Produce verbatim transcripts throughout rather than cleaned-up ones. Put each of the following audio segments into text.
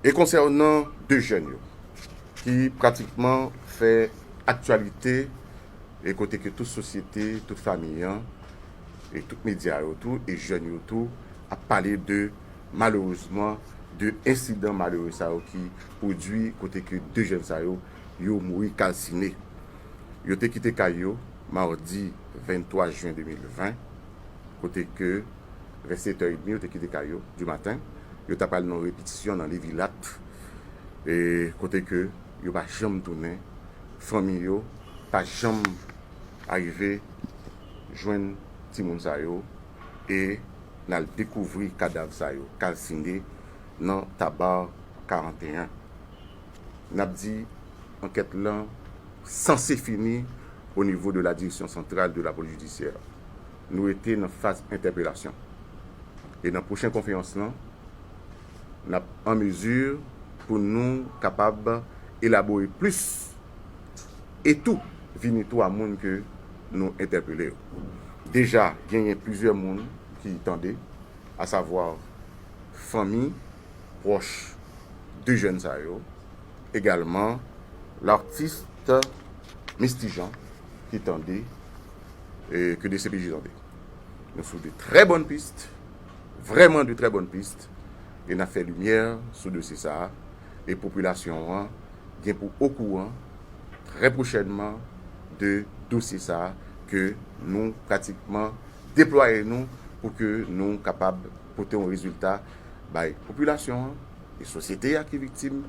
E konsènan de jèn yo, ki pratikman fè aktyalite, e kote ke tout sosyete, tout fanmi an, e tout medya yo tou, e jèn yo tou, ap pale de, malerezman, de ensidan malere sa yo ki pwodui kote ke de jèn sa yo, yo mouri kalsine. Yo te kite kay yo, madi venntwa jen de mil ven, kote ke vè sèt è edmi, yo te kite kay yo, di maten. Yo t ap al nan repetisyon nan Levilat, e kote ke yo pa janm tounen, fanmi yo pa janm arive jwenn timoun sa yo, e n al dekouvri kadav sa yo kalsine nan Tabar karanteyen. N ap di, ankèt lan sanse fini o nivo de la Direction Centrale de la Police Judiciaire. Nou rete nan faz entèpelasyon. E nan pwochen konferans lan, n ap an mezi pou nou kapab elabore plis e tou vini tou a moun ke nou entèpele yo. Deja, genyen plizyè moun ki tande, asavwa fanmi, pwòch de jèn sa yo, egalman l'artiste Misty Jean ki tande, e ke D C P J tande. Nou sou de trè bòn pis, vrèman de trè bòn pis, e n ap fè limyè sou dosye sa a, e popilasyon an gen pou okouran trè pwochènman de dosye sa a ke nou pratikman deplwaye nou pou ke nou kapab pote yon rezilta bay popilasyon an, e sosyete a ki viktim,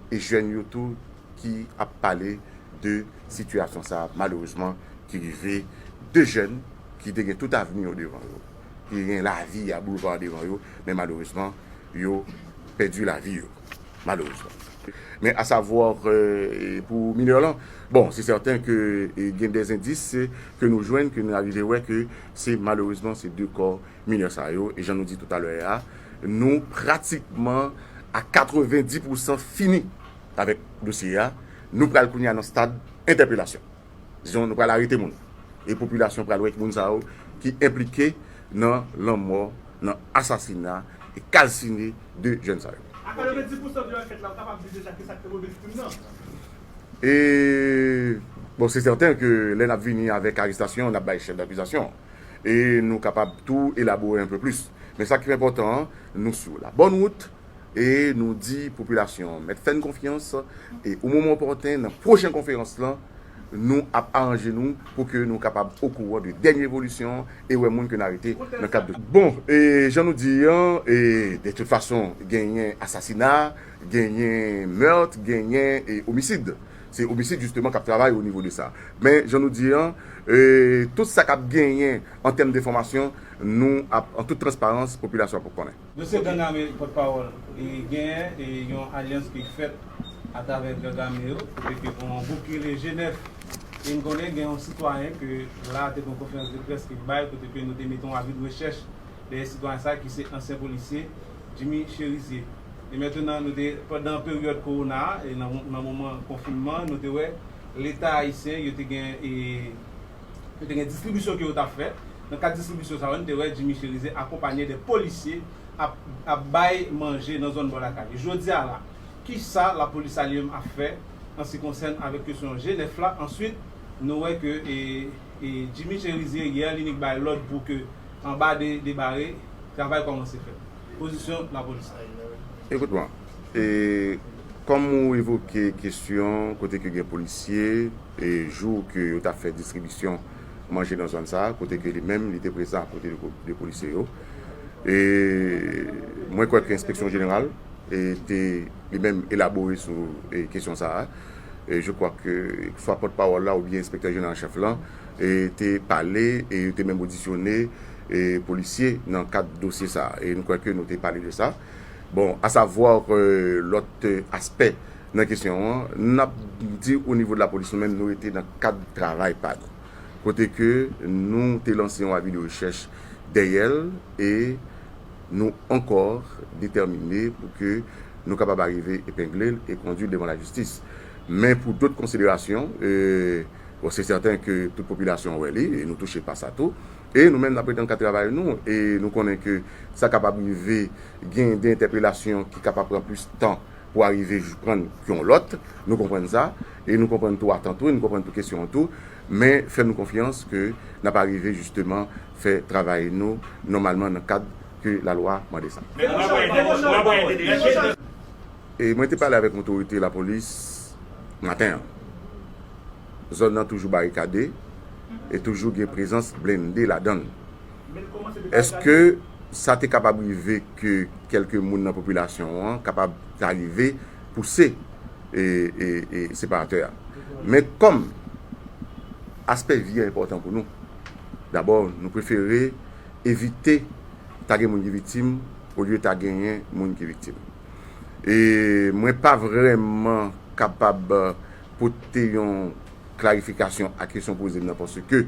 e jèn yo tou ki ap pale de sitiyasyon sa a, malerezman, ki rive de jèn ki te gen tout avni yo devan yo, ki gen lavi a boulva devan yo, men malerezman, yo pèdi lavi yo, malerezman. Men asavwa, e, pou minè lan, bon, se sèten ke, e, gen de endis ke nou jwenn, ke nou arive wè ke se malerezman se de kò minè sa yo, e jan nou di toutalè a, nou pratikman a katrevenndis pousan fini avèk dosye a. Nou pral kounye a nan stad entèpelasyon. Dizon, nou pral arete moun. E popilasyon pral wè ki moun sa yo ki enplike nan lanmò, nan asasina e kalsine de jèn sa yo. A katrevenndis pousan de ankèt la, ou kapab di deja kisa ki te move viktim nan? E, bon, se sèten ke lè n ap vini avèk arestasyon, n ap bay chèf dakizasyon. E nou kapab tou elabore un peu plus. Men sa ki enpòtan an, nou sou la bòn wout, e nou di popilasyon an mèt fè n konfyans, e o moman opòten, nan pwochen konferans lan, nou ap aranje nou pou ke nou kapab okouran de dènye evolisyon e wè moun ke n arete nan kad de. Bon, e jan nou di an, e de tout fason, genyen asasina, genyen mèt, genyen, e, omisid. Se omisid, jisteman, k ap travay o nivo de sa. Men, jan nou di an, e, tout sa k ap genyen an tèm de enfòmasyon, nou ap, an tout transparans, popilasyon ap konnen. Dosye gang ame, pòtpawòl, e genyen, e, yon alyans ki fèt atravè gang ame yo, kote ke yon gwoup ki rele G nèf, e m konnen gen yon sitwayen ke la te gen yon konferans de près ke l bay, kote ke nou te mete yon avi de rechèch dèyè sitwayen sa ki se ansyen polisye Jimmy Cherizier. E mentnan, nou te, pandan peryòd kowona a, e nan, nan moman konfinman, nou te wè Leta ayisyen, yo te gen, e, yo te gen distribisyon ke yo t ap fè. Nan kad distribisyon sa yo, nou te wè Jimmy Cherizier akonpanye de polisye ap, ap bay manje nan zòn bò lakay li. Jodi a la, kisa lapolis la li menm ap fè an se ki konsène avèk kesyon G nèf la? Answit, nou wè ke, e, e Jimmy Cherizier, yè, li nik bay lòd pou ke anba de, de bare, travay kòmanse fèt. Pozisyon lapolis la. Ekout mwen, e, kòm ou evoke kesyon kote ke gen polisye, e jou ke yo t ap fè distribisyon manje nan zòn sa a, kote ke li menm, li te prezan akote de, de polisye yo. E mwen kwè ke enspeksyon jeneral, e, te li menm elabore sou, e, kesyon sa a. E je crois que swa pòtpawòl la oubyen enspektè jeneral an chèf lan, e, te pale, e yo te menm odisyone, e, polisye nan kad dosye sa a. E nou kwè ke nou te pale de sa. Bon, asavwa, e, lòt, e, aspè nan kesyon an, n ap di o nivo de lapolis, nou menm, nou rete nan kad travay pa nou. Kote ke nou te lanse yon avi de rechèch dèyè l e nou ankò detèmine pou ke nou kapab arive epengle l e kondui l devan lajistis. Men pou dòt konsiderasyon, e, bon, se sèten ke tout popilasyon an wè li, e nou touche pa sa tou. E nou menm, n ap rete nan kad travay nou, e nou konnen ke sa kapab rive gen de entèpelasyon ki kapab pran plis tan pou arive jis pran yon lòt, nou konprann sa, e nou konprann tou atant ou, e nou konprann tou kesyon an tou, men fè nou konfyans ke n ap arive jisteman fè travay nou nòmalman nan kad ke lalwa mande sa. E mwen te pale avèk otorite lapolis maten an. Zòn nan toujou barikade e toujou gen prezans blende ladan l. Èske sa te kapab rive ke kèlke moun nan popilasyon an kapab ta rive pouse e, e, e separatè a? Men kòm aspè vi a enpòtan pou nou, dabò, nou prefere evite ta gen moun ki viktim olye ta genyen moun ki viktim. E mwen pa vrèman kapab pote yon klarifikasyon a kesyon w poze m nan, paske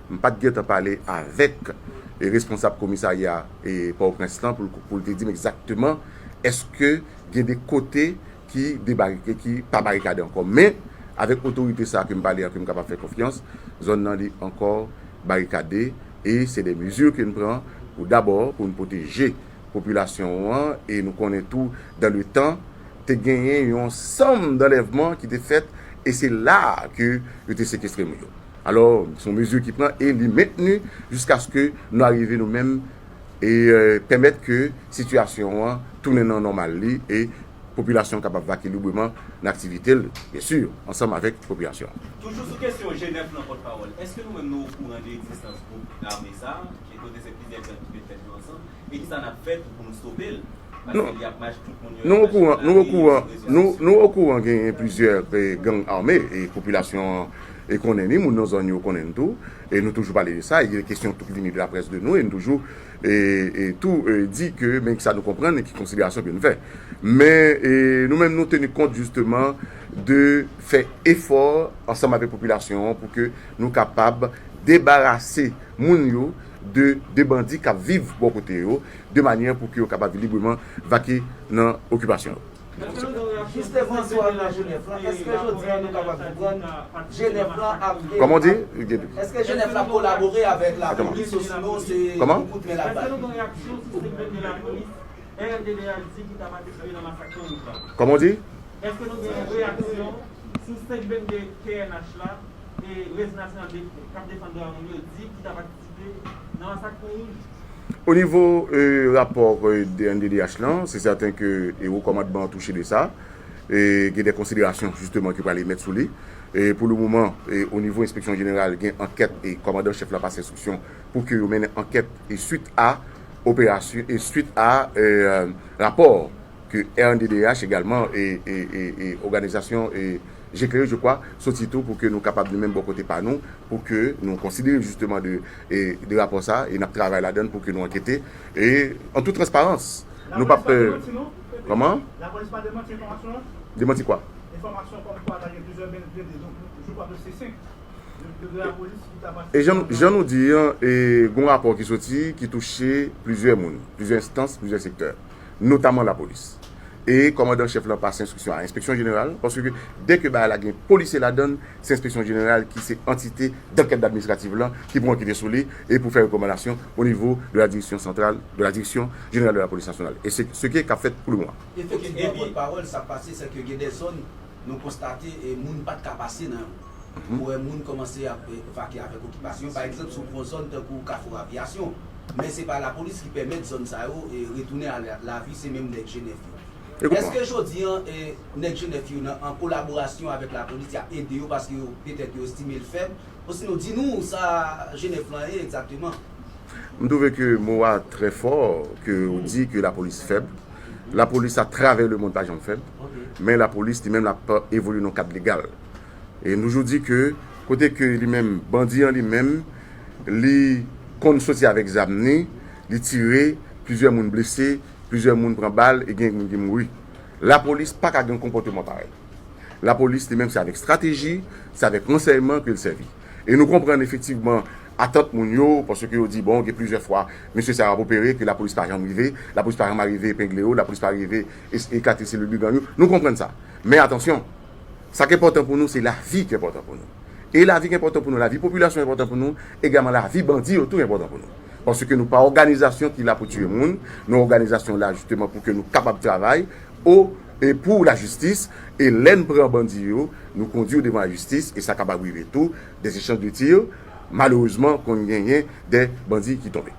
m pa t gentan pale avèk e responsab komisarya e Pòtoprens lan pou l, pou l te di m egzakteman èske gen de kote ki debarike, ki pa barikade ankò. Men, avèk otorite sa a ke m pale a, ke m kapab fè konfyans, zòn nan li ankò barikade e se de mezi ke n pran pou dabò pou n pwoteje popilasyon an e nou konnen tou dan le tan te genyen yon sanm danlèvman ki te fèt e se la a ke yo te sekestre moun yo. Alò, se yon mezi ki pran e li mentni jiskaske nou arive nou menm e pèmèt ke sitiyasyon an tounen nan nòmal li e popilasyon an kapab vake libreman nan aktivite l, byen si, ansanm avèk popilasyon an. Toujou sou kesyon G nèf lan, pòtpawòl, èske nou menm nou okouran de egzistans gwoup ame sa a, ki kote se plizyè gang ki met tèt yo ansanm, e kisa n ap fè tou pou nou stope l? Paske li ap mache, tout moun yo ap mache nan lari, sou rezo sosyo. Nou okouran, nou okouran genyen plizyè e, gang ame e popilasyon an e konnen ni moun nan zòn yo konnen n tou e nou toujou pale de sa e gen kesyon tou ki vini de laprès de nou e nou toujou e, e tou e, di ke men sa nou konprann e ki konsiderasyon ke nou fè. Men e, nou menm nou teni kont jisteman de fè efò ansanm avèk popilasyon an pou ke nou kapab debarase moun yo de, de bandi k ap viv bò kote yo, de manyè pou ke yo kapab libreman vake nan okipasyon yo. Jis devan sou al nan G nèf lan, èske jodi a nou kapab konprann G nèf lan ap gen... Kòman w di? Èske G nèf lan ap kolabore avèk lapolis osinon se yon kout men l ap bay? Èske nou gen reyaksyon sou senk blende lapolis R D D H di ki ta patisipe nan masak Kanwouj la? Kòman w di? Èske nou gen reyaksyon sou senk blende K N H la e Rezo Nasyonal de, k ap defann dwa moun yo di ki ta patisipe nan masak Kanwouj? O nivo e, rapò e, de R D D H lan, se sèten ke e, wo kòmandman an touche de sa. E, gen de konsiderasyon jisteman ki pral emèt sou li. E, pou le moman, e, o nivo enspeksyon jeneral, gen ankèt e kòmandan chèf la pase enstriksyon pou ke yo mennen ankèt e swit a operasyon e swit a e, rapò ke R N D D H egalman e, e, e, e òganizasyon e G K E, je kwa, soti tou pou ke nou kapab nou menm bò kote pa nou, pou ke nou konsidere jisteman de, e, de rapò sa, e n ap travay ladan l pou ke nou ankete. E an tout transparans, nou p ap... Lapolis pa demanti, non? Kòman? Lapolis pa demanti enfòmasyon an? Demanti kwa? Enfòmasyon kòmkwa ta gen plizyè blende, donk, jou pa de C senk. E jan, jan nou di an, e, gon rapò ki soti ki touche plizyè moun, plizyè enstans, plizyè sektè, notaman lapolis. E kòmandan chèf lan pase enstriksyon a enspeksyon jeneral, paske dèke bagay la gen polisye ladan l, se enspeksyon jeneral ki se antite dankèt administrativ lan ki pou ankete sou li e pou fè rekòmandasyon o nivo de la direksyon santral, de la direksyon jeneral de la polis nasyonal. E se, se ki ka fèt pou le moman. Efektivman, pòtpawòl, sa k pase, se ke gen de zòn nou konstate e moun pa t ka pase nan yo. Ou wè moun kòmanse ap, e, vake avèk okipasyon. Pa egzanp, si w pran zòn tankou Kafou Aviyasyon, men se pa lapolis ki pèmèt zòn sa yo, e, retounen a la, lavi, se menm nèg G nèf yo. Èske jodi an, e, nèg G nèf yo nan, an kolaborasyon avèk lapolis, y ap ede yo paske yo, petèt yo estime l fèb? Osinon, di nou sa G nèf lan ye egzakteman. M twouve ke mo a trè fò, ke ou di ke lapolis fèb. Lapolis atravè lemonn pa janm fèb, men lapolis li menm l ap evolye nan kad legal. E nou toujou di ke kote ke li menm, bandi an li menm, li konn soti avèk zam ni, li tire, plizyè moun blese, plizyè moun pran bal e gen moun ki mouri. Lapolis pa ka gen konpòteman parèy. Lapolis li menm se avèk estrateji, se avèk ransèyman ke l sèvi. E nou konprann efektivman atant moun yo, paske yo di, bon, gen plizyè fwa mesye sa yo ap opere, ke lapolis pa janm rive, lapolis pa janm arive epengle yo, lapolis pa rive es-, eklate selil de gang yo. Nou konprann sa. Men atansyon, sa k enpòtan pou nou, se lavi k enpòtan pou nou. E lavi k enpòtan pou nou, lavi popilasyon enpòtan pou nou, egalman lavi bandi yo tou enpòtan pou nou. Paske nou pa òganizasyon ki la pou tiye moun, nou òganizasyon la jisteman pou ke nou kapab travay o E pou lajistis, e lè n pran bandi yo, nou kondui yo devan lajistis, e sa kapab rive tou, des échanges de tirs, malerezman, konn genyen de bandi ki tonbe.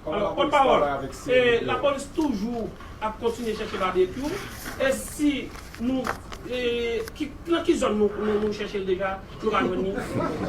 Alò, pòtpawòl, e, lapolis toujou ap kontinye chèche Babekyou. E si nou, e, ki, nan ki zòn nou, nou, nou chèche l deja, nou pa jwenn li?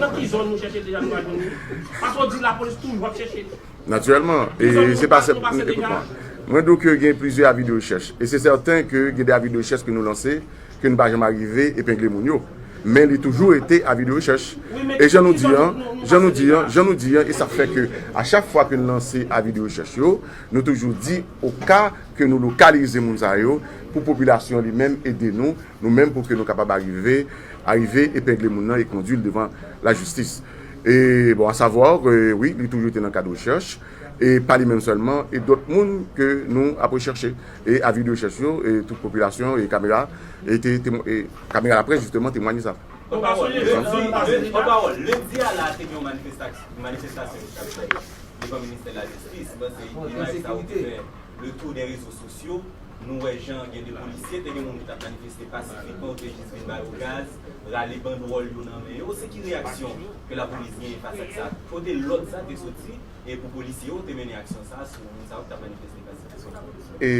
Nan ki zòn nou chèche l deja, nou pa jwenn li? Paske w di lapolis toujou ap chèche. Natirèlman, e se pa sèl, ekout mwen. Mwen di w ke gen plizyè avi de rechèch. E se sèten ke gen de avi de rechèch ke nou lanse, ke nou pa janm arive epengle moun yo. Men li toujou rete avi de rechèch. E jan nou di an, jan nou di an, jan nou di an, e sa fè ke a chak fwa ke nou lanse avi de rechèch yo, nou toujou di o ka ke nou lokalize moun sa yo, pou popilasyon li menm ede nou, nou menm pou ke nou kapab arive, arive epengle moun nan e kondui l devan lajistis. E bon, asavwa ke wi, li toujou te nan kad rechèch, e pa li menm sèlman, e dòt moun ke nou ap rechèche. E avi de rechèch yo, e tout popilasyon, e kamera, e te, te, e kamera laprès, jisteman, temwaye sa. Pòtpawòl, lendi, lendi, pòtpawòl, lendi a la te gen yon manifestasyon, manifestasyon ki t ap fèt devan ministè lajistis. Mwen panse imaj sa yo te fè le tour des réseaux sociaux. Nou wè jan gen de polisye, te gen moun ki t ap manifeste pasifikman, yo te jis vin ba yo gaz, rale bandwòl yo nan men yo. Se ki reyaksyon ke lapolis genyen fas ak sa? Kote lòd sa te soti? E pou polisye yo te mennen aksyon sa a sou moun sa yo ki t ap manifeste pasifikman? E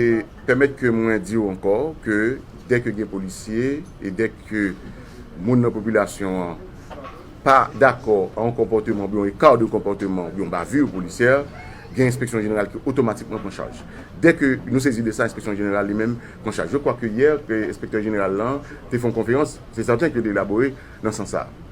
pèmèt ke mwen di w ankò ke dèke gen polisye e dèke moun nan popilasyon an pa dakò a yon konpòteman oubyen yon eka de konpòteman oubyen yon bavure policière, gen enspeksyon jeneral ki otomatikman pran chaj. Dèke nou sezi de sa, enspeksyon jeneral li menm pran chaj. Je crois que hier, ke enspektè jeneral lan te fè yon konferans, se sèten ke li elabore nan sans sa a.